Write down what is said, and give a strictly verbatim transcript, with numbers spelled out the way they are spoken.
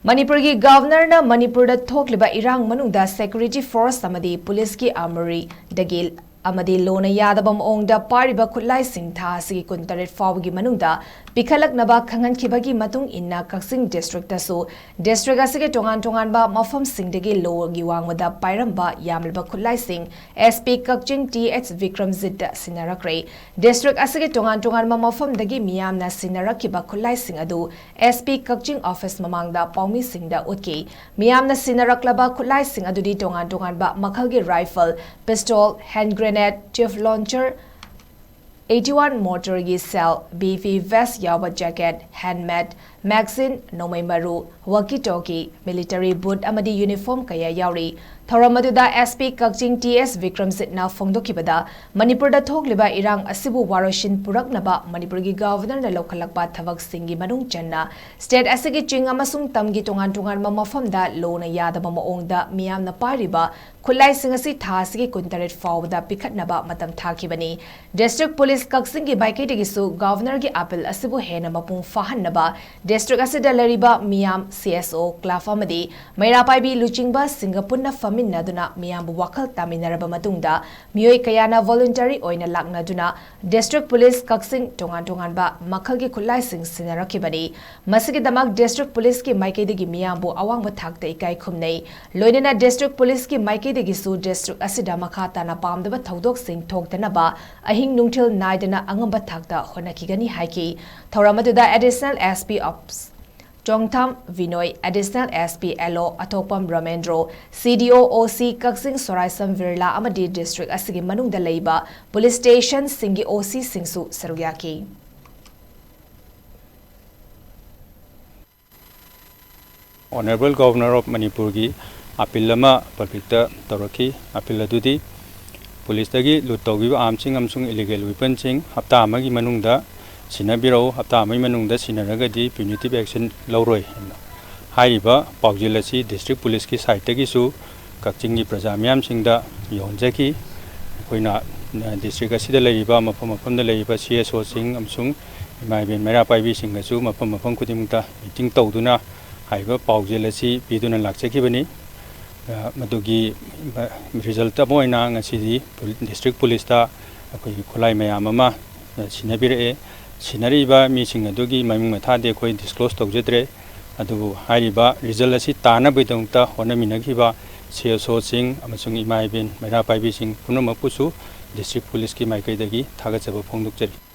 ꯃꯅꯤꯄꯨꯔꯒꯤ ꯒꯚꯔꯅꯔꯅ ꯃꯅꯤꯄꯨꯔꯗ ꯊꯣꯛꯂꯤꯕ ꯏꯔꯥꯡ ꯃꯅꯨꯡꯗ ꯁꯦꯀ꯭ꯌꯨꯔꯤꯇꯤ ꯐꯣꯔꯁ ꯑꯃꯗꯤ ꯄꯨꯂꯤꯁꯀꯤ ꯑꯥꯔꯃꯔꯤꯗꯒꯤ ꯑꯃꯗꯤ ꯂꯣꯅ ꯌꯥꯗꯕ ꯃꯑꯣꯡꯗ ꯄꯥꯏꯔꯤꯕ ꯈꯨꯠꯂꯥꯏꯁꯤꯡ ꯊꯥ ꯑꯁꯤꯒꯤ ꯀꯨꯟꯇꯔꯦꯠ ꯐꯥꯎꯕꯒꯤ ꯃꯅꯨꯡꯗ ꯄꯤꯈꯠꯂꯛꯅꯕ ꯈꯪꯍꯟꯈꯤꯕꯒꯤ ꯃꯇꯨꯡ ꯏꯟꯅ ꯀꯛꯆꯤꯡ ꯗꯤꯁꯇ꯭ꯔꯤꯛꯇꯁꯨ ꯗꯤꯁꯇ꯭ꯔꯤꯛ ꯑꯁꯤꯒꯤ ꯇꯣꯉꯥꯟ ꯇꯣꯉꯥꯟꯕ ꯃꯐꯝꯁꯤꯡꯗꯒꯤ ꯂꯣꯒꯤ ꯋꯥꯡꯃꯗ ꯄꯥꯏꯔꯝꯕ ꯌꯥꯝꯂꯕ ꯈꯨꯠꯂꯥꯏꯁꯤꯡ ꯑꯦꯁ ꯄꯤ ꯀꯛꯆꯤꯡ ꯇꯤ ꯑꯦꯁ ꯕꯤꯀ꯭ꯔꯝꯖꯤꯠꯇ ꯁꯤꯟꯅꯔꯛꯈ꯭ꯔꯦ꯫ ꯗꯤꯁꯇ꯭ꯔꯤꯛ ꯑꯁꯤꯒꯤ ꯇꯣꯉꯥꯟ ꯇꯣꯉꯥꯟꯕ ꯃꯐꯝꯗꯒꯤ ꯃꯤꯌꯥꯝꯅ ꯁꯤꯟꯅꯔꯛꯈꯤꯕ ꯈꯨꯠꯂꯥꯏꯁꯤꯡ ꯑꯗꯨ ꯑꯦꯁ ꯄꯤ ꯀꯛꯆꯤꯡ ꯑꯣꯐꯤꯁ ꯃꯃꯥꯡꯗ ꯄꯥꯎꯃꯤꯁꯤꯡꯗ ꯎꯠꯈꯤ꯫ ꯃꯤꯌꯥꯝꯅ ꯁꯤꯟꯅꯔꯛꯂꯕ ꯈꯨꯠꯂꯥꯏꯁꯤꯡ ꯑꯗꯨꯗꯤ ꯇꯣꯉꯥꯟ ꯇꯣꯉꯥꯟꯕ ꯃꯈꯜꯒꯤ rifle, pistol, hand grenade, chief launcher, eighty one ꯃꯣꯔꯇꯔꯒꯤ ꯁꯦꯜ, ꯕꯤ ꯄꯤ ꯚꯦꯁ ꯌꯥꯎꯕ ꯖꯦꯀꯦꯠ, ꯍꯦꯜꯃꯦꯠ, ꯃꯦꯒꯖꯤꯟ, ꯅꯣꯡꯃꯩ ꯃꯔꯨ, ꯋꯥꯀꯤ ꯇꯣꯀꯤ, ꯃꯤꯂꯤꯇꯔꯤ ꯕꯨꯠ ꯑꯃꯗꯤ ꯌꯨꯅꯤꯐꯣꯔꯝ ꯀꯌꯥ ꯌꯥꯎꯔꯤ꯫ ꯊꯧꯔꯝ ꯑꯗꯨꯗ ꯑꯦꯁ ꯄꯤ ꯀꯛꯆꯤꯡ ꯇꯤ ꯑꯦꯁ ꯕꯤꯀ꯭ꯔꯝꯖꯤꯠꯅ ꯐꯣꯡꯗꯣꯛꯈꯤꯕꯗ, ꯃꯅꯤꯄꯨꯔꯗ ꯊꯣꯛꯂꯤꯕ ꯏꯔꯥꯡ ꯑꯁꯤꯕꯨ ꯋꯥꯔꯣꯏꯁꯤꯟ ꯄꯨꯔꯛꯅꯕ ꯃꯅꯤꯄꯨꯔꯒꯤ ꯒꯚꯔꯅꯔꯅ ꯂꯧꯈꯠꯂꯛꯄ ꯊꯕꯛꯁꯤꯡꯒꯤ ꯃꯅꯨꯡ ꯆꯟꯅ ꯁ꯭ꯇꯦꯠ ꯑꯁꯤꯒꯤ ꯆꯤꯡ ꯑꯃꯁꯨꯡ ꯇꯝꯒꯤ ꯇꯣꯉꯥꯟ ꯇꯣꯉꯥꯟꯕ ꯃꯐꯝꯗ ꯂꯣꯅ ꯌꯥꯗꯕ ꯃꯑꯣꯡꯗ ꯃꯤꯌꯥꯝꯅ ꯄꯥꯏꯔꯤꯕ ꯈꯨꯠꯂꯥꯏꯁꯤꯡ ꯑꯁꯤ ꯊꯥ ꯑꯁꯤꯒꯤ ꯀꯨꯟꯇꯔꯦꯠ ꯐꯥꯎꯕꯗ ꯄꯤꯈꯠꯅꯕ ꯃꯇꯝ ꯊꯥꯈꯤꯕꯅꯤ꯫ ꯗꯤꯁꯇ꯭ꯔꯤꯛ ꯄꯨꯂꯤꯁ ꯀꯛꯆꯤꯡꯒꯤ ꯃꯥꯏꯀꯩꯗꯒꯤꯁꯨ ꯒꯚꯔꯅꯔꯒꯤ ꯑꯄꯤꯜ ꯑꯁꯤꯕꯨ ꯍꯦꯟꯅ ꯃꯄꯨꯡ ꯐꯥꯍꯟꯅꯕ ꯗꯤꯁꯇ꯭ꯔꯤꯛ ꯑꯁꯤꯗ ꯂꯩꯔꯤꯕ ꯃꯤꯌꯥꯝ, ꯁꯤ ꯑꯦꯁ ꯑꯣ, ꯀ꯭ꯂꯕ ꯑꯃꯗꯤ ꯃꯩꯔꯥ ꯄꯥꯏꯕꯤ ꯂꯨꯆꯤꯡꯕꯁꯤꯡꯒ ꯄꯨꯟꯅ ꯐꯝꯃꯤꯟꯅꯗꯨꯅ ꯃꯤꯌꯥꯝꯕꯨ ꯋꯥꯈꯜ ꯇꯥꯃꯤꯟꯅꯔꯕ ꯃꯇꯨꯡꯗ ꯃꯤꯑꯣꯏ ꯀꯌꯥꯅ ꯚꯣꯂꯨꯟꯇꯔꯤ ꯑꯣꯏꯅ ꯂꯥꯛꯅꯗꯨꯅ ꯗꯤꯁꯇ꯭ꯔꯤꯛ ꯄꯨꯂꯤꯁ ꯀꯛꯆꯤꯡ ꯇꯣꯉꯥꯟ ꯇꯣꯉꯥꯟꯕ ꯃꯈꯜꯒꯤ ꯈꯨꯠꯂꯥꯏꯁꯤꯡ ꯁꯤꯟꯅꯔꯛꯈꯤꯕꯅꯤ꯫ ꯃꯁꯤꯒꯤꯗꯃꯛ ꯗꯤꯁꯇ꯭ꯔꯤꯛ ꯄꯨꯂꯤꯁꯀꯤ ꯃꯥꯏꯀꯩꯗꯒꯤ ꯃꯤꯌꯥꯝꯕꯨ ꯑꯋꯥꯡꯕ ꯊꯥꯛꯇ ꯏꯀꯥꯏ ꯈꯨꯝꯅꯩ꯫ ꯂꯣꯏꯅꯅ ꯗꯤꯁꯇ꯭ꯔꯤꯛ ꯄꯨꯂꯤꯁꯀꯤ ꯃꯥꯏꯀꯩꯗꯒꯤꯁꯨ ꯗꯤꯁꯇ꯭ꯔꯤꯛ ꯑꯁꯤꯗ ꯃꯈꯥ ꯇꯥꯅ ꯄꯥꯝꯗꯕ ꯊꯧꯗꯣꯛꯁꯤꯡ ꯊꯣꯛꯇꯅꯕ ꯑꯍꯤꯡ ꯅꯨꯡꯊꯤꯜ ꯅꯥꯏꯗꯅ ꯑꯉꯝꯕ ꯊꯥꯛꯇ ꯍꯣꯠꯅꯈꯤꯒꯅꯤ ꯍꯥꯏꯈꯤ꯫ ꯊꯧꯔꯝ ꯑꯗꯨꯗ additional S P of Chongtham Binoy, additional S P L O Athokpam ꯔꯣꯃꯦꯟꯗ꯭ꯔꯣ, ꯁꯤ ꯗꯤ ꯑꯣ ꯑꯣ ꯁꯤ ꯀꯛꯆꯤꯡ ꯁꯣꯔꯥꯏꯁꯝ ꯕꯤꯔꯂꯥ ꯑꯃꯗꯤ ꯗꯤꯁꯇ꯭ꯔꯤꯛ ꯑꯁꯤꯒꯤ ꯃꯅꯨꯡꯗ ꯂꯩꯕ ꯄꯨꯂꯤꯁ ꯁ꯭ꯇꯦꯁꯟꯁꯤꯡꯒꯤ ꯑꯣ ꯁꯤꯁꯤꯡꯁꯨ ꯁꯔꯨꯛ ꯌꯥꯈꯤ꯫ Honourable Governor of ꯃꯅꯤꯄꯨꯔꯒꯤ ꯑꯄꯤꯜ ꯑꯃ ꯄꯕ꯭ꯂꯤꯛꯇ ꯇꯧꯔꯛꯈꯤ꯫ ꯑꯄꯤꯜ ꯑꯗꯨꯗꯤ ꯄꯨꯂꯤꯁꯇꯒꯤ ꯂꯨꯠ ꯇꯧꯈꯤꯕ ꯑꯥꯔꯝꯁꯤꯡ ꯑꯃꯁꯨꯡ ꯏꯂꯤꯒꯦꯜ ꯋꯦꯄꯟꯁꯤꯡ ꯍꯞꯇꯥ ꯑꯃꯒꯤ ꯃꯅꯨꯡꯗ ꯁꯤꯟꯅꯕꯤꯔꯛꯎ, ꯍꯞꯇꯥ ꯑꯃꯒꯤ ꯃꯅꯨꯡꯗ ꯁꯤꯟꯅꯔꯒꯗꯤ ꯄ꯭ꯌꯨꯅꯤꯇꯤꯚ ꯑꯦꯛꯁꯟ ꯂꯧꯔꯣꯏ ꯍꯥꯏꯅ꯫ ꯍꯥꯏꯔꯤꯕ ꯄꯥꯎꯖꯦꯜ ꯑꯁꯤ ꯗꯤꯁꯇ꯭ꯔꯤꯛ ꯄꯨꯂꯤꯁꯀꯤ ꯁꯥꯏꯠꯇꯒꯤꯁꯨ ꯀꯛꯆꯤꯡꯒꯤ ꯄ꯭ꯔꯖꯥ ꯃꯤꯌꯥꯝꯁꯤꯡꯗ ꯌꯧꯍꯟꯖꯈꯤ꯫ ꯑꯩꯈꯣꯏꯅ, ꯑ, ꯗꯤꯁꯇ꯭ꯔꯤꯛ ꯑꯁꯤꯗ ꯂꯩꯔꯤꯕ ꯃꯐꯝ ꯃꯐꯝꯗ ꯂꯩꯔꯤꯕ ꯁꯤ ꯑꯦꯁ ꯑꯣꯁꯤꯡ ꯑꯃꯁꯨꯡ ꯏꯃꯥ ꯏꯕꯦꯟ ꯃꯩꯔꯥ ꯄꯥꯏꯕꯤꯁꯤꯡꯒꯁꯨ ꯃꯐꯝ ꯃꯐꯝ ꯈꯨꯗꯤꯡꯃꯛꯇ ꯃꯤꯇꯤꯡ ꯇꯧꯗꯨꯅ ꯍꯥꯏꯔꯤꯕ ꯄꯥꯎꯖꯦꯜ ꯑꯁꯤ ꯄꯤꯗꯨꯅ ꯂꯥꯛꯆꯈꯤꯕꯅꯤ꯫ ꯑ, ꯃꯗꯨꯒꯤ, ꯑ, ꯔꯤꯖꯜꯠ ꯑꯃ ꯑꯣꯏꯅ ꯉꯁꯤꯗꯤ ꯄꯨ-, ꯗꯤꯁꯇ꯭ꯔꯤꯛ ꯄꯨꯂꯤꯁꯇ ꯑꯩꯈꯣꯏꯒꯤ ꯈꯨꯠꯂꯥꯏ ꯃꯌꯥꯝ ꯑꯃ, ꯑ, ꯁꯤꯟꯅꯕꯤꯔꯛꯑꯦ꯫ ꯁꯤꯟꯅꯔꯤꯕ ꯃꯤꯁꯤꯡ ꯑꯗꯨꯒꯤ ꯃꯃꯤꯡ ꯃꯊꯥꯗꯤ ꯑꯩꯈꯣꯏ ꯗꯤꯁꯀ꯭ꯂꯣꯁ ꯇꯧꯖꯗ꯭ꯔꯦ꯫ ꯑꯗꯨꯕꯨ ꯍꯥꯏꯔꯤꯕ ꯔꯤꯖꯜꯠ ꯑꯁꯤ ꯇꯥꯅꯕꯒꯤꯗꯃꯛꯇ ꯍꯣꯠꯅꯃꯤꯟꯅꯈꯤꯕ ꯁꯤ ꯑꯦꯁ ꯑꯣꯁꯤꯡ ꯑꯃꯁꯨꯡ ꯏꯃꯥ ꯏꯕꯦꯟ ꯃꯩꯔꯥ ꯄꯥꯏꯕꯤꯁꯤꯡ ꯄꯨꯝꯅꯃꯛꯄꯨꯁꯨ ꯗꯤꯁꯇ꯭ꯔꯤꯛ ꯄꯨꯂꯤꯁꯀꯤ ꯃꯥꯏꯀꯩꯗꯒꯤ ꯊꯥꯒꯠꯆꯕ ꯐꯣꯡꯗꯣꯛꯆꯔꯤ꯫